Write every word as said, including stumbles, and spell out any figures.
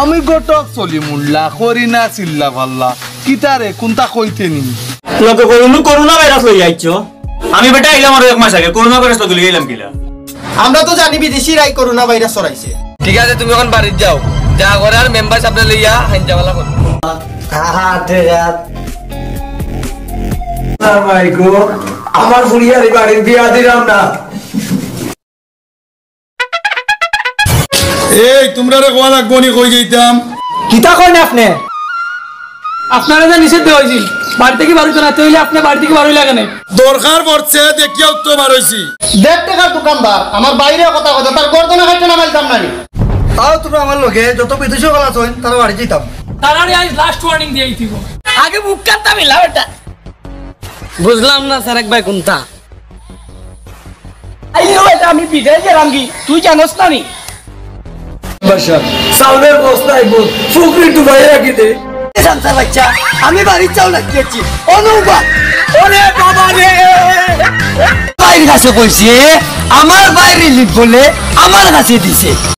আমি ঘটক সলিমুল্লাহ, করি না চিল্লা পাল্লা। কিতা রে, কুনটা কইতে নি? লগে করোনা, করোনা ভাইরাস লইয়া আইছো। আমি বেটা আইলাম আরো এক মাস আগে, করোনা ভাইরাস লগে লইয়া আইলাম কিলা? আমরা তো জানি বিদেশিরাই করোনা ভাইরাস ছড়াইছে। ঠিক আছে, তুমি এখন বাড়িত যাও, যা করার মেম্বার সাবরে লইয়া হাইঞ্জা বালা করো। আমার ফুরিয়ার বাড়ির বিয়া দিলাম না। এই, তুমরারে কওয়া লাগবো নি কই যাইতাম? কিতা কইন আপনে? আপনারে যে নিষেধ দেওয়া হয়েছিল, বাড়ি থাকি বারইতো না, তাইলে আপনে বাড়ি থাকি বারইলা কেনে? দরকার পড়ছে দেখিয়াউ তো বারইছি। দেড় টাকার দোকানদার আমার বাইরে কথা কথা তার গর্দনে কাটতে না মাইলতাম না নি। আও তুমরা আমার লগে, যত বিদেশি অকল আছইন, তারা বাড়ি যাইতাম। তারারে আজ লাস্ট ওয়ার্নিং দিয়া দিব। আগে মুখ কাটতা মিলা বেটা। বুঝলাম না সারেক ভাই কুনটা। আইও বেটা, আমি বিদেশ গেলাম কি, তুই জানোস না নি? বাসা, চাউলের বস্তায় বুট, ফুকরি ডুবাই রাখি দে। সামসার বাচ্চা, আমি বাড়িত চাউল রাখিয়াছি। অনুবা, ওরে বাবা রে। ভাইর কাছে কইছে, আমার ভাই রিলিফ বলে আমার কাছে দিছে।